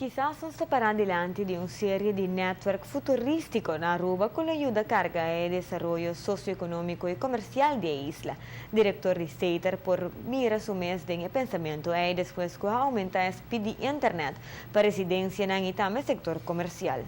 Kisas nos ta para dilanti di un serie di netwerk futuristico na Aruba cu lo yuda carga e desaroyo socioeconomico y comercial di e isla. Director di Setar por mira su mes den e pensamento ey despues cu a aumenta e speed di internet pa residencianan y tambe sector comercial.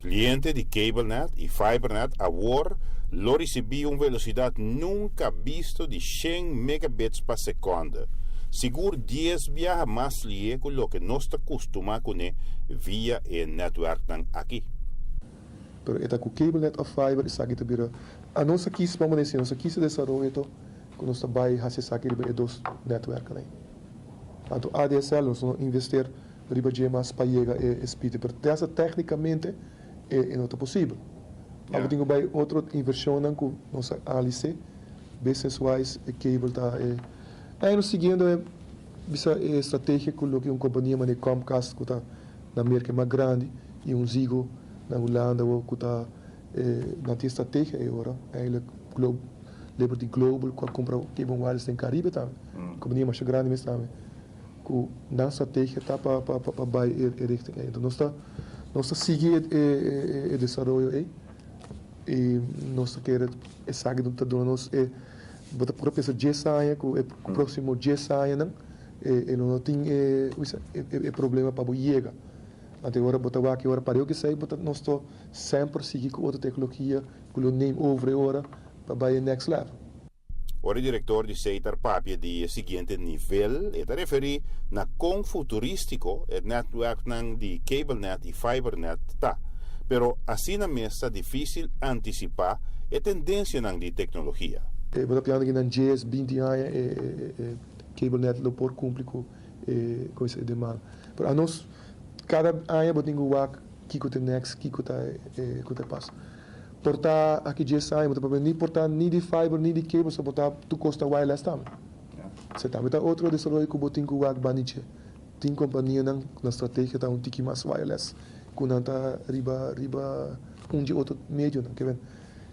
Cliente di CableNet y FiberNet awor lo ricibi un velocidad nunca visto di 100 megabits pa seconde. Sigur 10 biaha mas lihe cu loke nos ta custuma cune via e netwerk aki. Pero e ta cu CableNet of fiber, esaki ta bira. A nos aki, ban bisa, nos aki se desaroyo cu nos ta bay haci esaki riba e dos netwerk ey. Anto ADSL nos no investi riba dje mas pa yega e speed, pero esey tecnicamente e no ta posibel. Yeah. Tin bay otro inversion cu nos analisa business wise e cable ta e ey nos siguiendo e bisa e estrategia cu loke un compania manera Comcast cu ta na Merca mas grandi y un Ziggo na Hulanda cu ta na tin estrategia e ora eigenlijk Liberty Global cu a cumpra Cable Wireless den Caribe tambe. Compania mas grandi mes tambe cu nan estrategia ta pa bay e richting ey. Anto nos ta sigui e desaroyo ey y nos ta kere esaki ta duna nos e bo ta por pensa 10 aña cu e proximo 10 aña nan e no tin e problema pa yega. Anto awor bo ta wak awor pa cu esey bo ta nos ta semper sigui cu otro tecnologia cu lo neem over ora pa bay next level. Ora director di Setar papia di siguiente nivel, e ta referi na con futuristico e netwerk di CableNet y FiberNet ta. Pero asina mes ta dificil anticipa e tendencia di tecnologia. E bo ta papiando cu na 10, 20 aña e CableNet lo por cumpli cu e demanda. Pero anos cada aña bo tin cu wak kico ta next, kico ta kico ta pasa. Por ta aki 10 aña, bo ni por ta ni di fiber ni di cable, so por ta tur cos ta wireless tambe. Esey tambe ta otro desaroyo cu bo tin cu wak banda dje. Tin compania nan na estrategia ta un tiki mas wireless, cu nan ta riba un di otro medio nan, kiermen.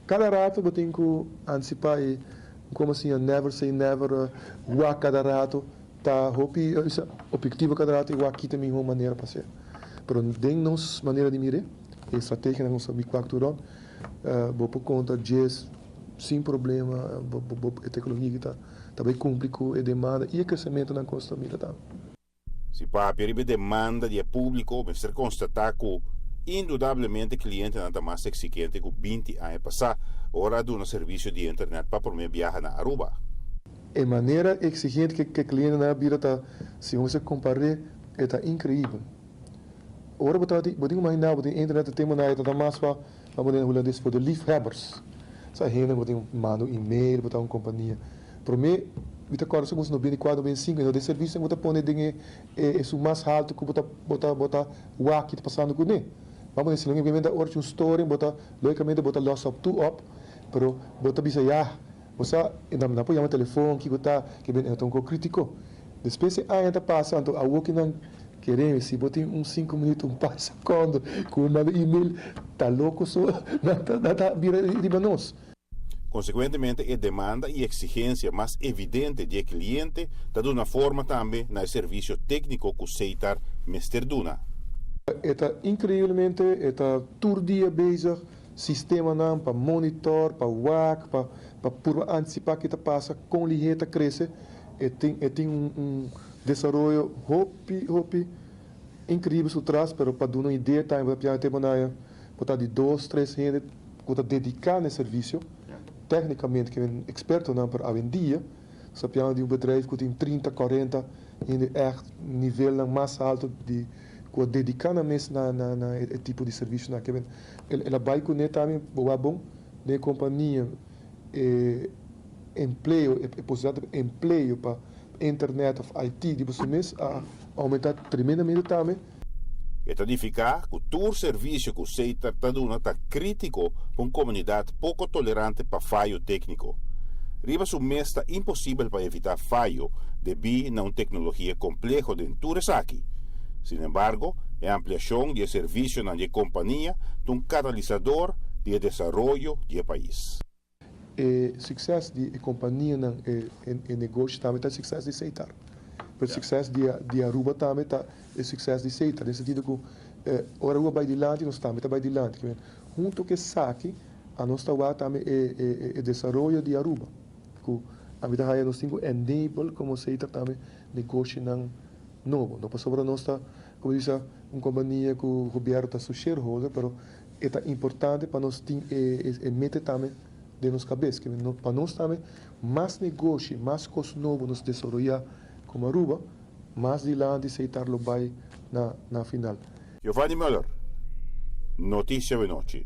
Cada rato bo tin cu anticipa y como asina, never say never, wak cada rato, ta hopi objetivo cada rato y wak kico ta miho manera pa haci. Pero den nos manera di mira, e estrategia nan nos a wak tur rond, bo por conta 10 sin problema, bo e tecnologia ta bay cumpli cu e demanda y e crecemento nan cu nos ta mira tambe. Si papia riba demanda di publico, mester constata cu indudablemente clientenan ta mas exigente cu 20 aña pasa, ora duna servicio di internet pa prome biaha na Aruba. E manera exigente cu e clientenan a bira ta, si bo compara, ta increibel. Ora bo tin imagina, bo tin internet tempo na ta mas pa, ban bisa Hulandes, voor de liefhebbers. Sa hende bo tin manda e-mail, bo ta un compania. Prome, mi ta corda nos 94, 95, anto e servicio bo ta pone den e e mas halto cu bo ta wak ta pasando cu ne. Ban bisa, si no implementa ora un storing, bo ta logicamente bo ta los op toe op, pero bo ta bisa ja, bo sa, nan por yama telefon, kico ta, kiermen e ta un critico. Despues e aña ta pasa, anto awo cu nan kere, si bo tin un 5 minuut, un par seconde, cu manda e-mail, ta loco so, nan ta bira riba nos. Consecuentemente, e demanda y exigencia mas evidente di cliente ta duna forma tambe na servicio tecnico cu Setar mester duna. Ta increiblemente, ta tur dia bezig, sistema nan pa monitor, pa wak, pa por anticipa kico ta pasa, con lihe ta crece, y tin un desaroyo hopi, hopi increibel su tras, pero pa duna un idea tambe, pa tempo na bo di dos, tres hende cu ta dedica na servicio, tecnicamente, cu ta experto nan pa awendia, so di un bedrijf cu tin 30, 40 hende echt nivel mas halto di cu dedica na mes na e tipo di servicio na kiermen el a bay cu tambe bo bon den compania e empleo e posibilidad di empleo pa internet of IT di bo mes a aumenta tremendamente tambe. E ta significa cu tur servicio cu Setar ta duna ta critico pa un comunidad poco tolerante pa fayo tecnico. Riba su mes ta imposibel pa evita fayo debi na un tecnologia compleho den tur esaki. Sin embargo, e ampliacion di servicio na compania ta un catalisador di desaroyo di pais. E suceso di compania e negoshi tambe ta suceso di Setar. Pero sucesso di Aruba tambe ta e sucesso di Setar, den sentido cu ora Aruba bay dilanti, nos tambe ta bay dilanti. Hunto cu esaki, nos ta wak tambe e desaroyo di Aruba. Cu ami ta haya nos tin cu enable como Setar tambe negoshinan nobo. No pasobra nos ta, como bisa, un compania cu gobierno ta su shareholder, pero ta importante pa nos tin e meta tambe den nos cabes. Cu pa nos tambe, mas negoshi, mas cos nobo nos desaroya como Aruba, mas dilanti Setar lo bay na final. Giovanni Muller, Noticia Awe Nochi.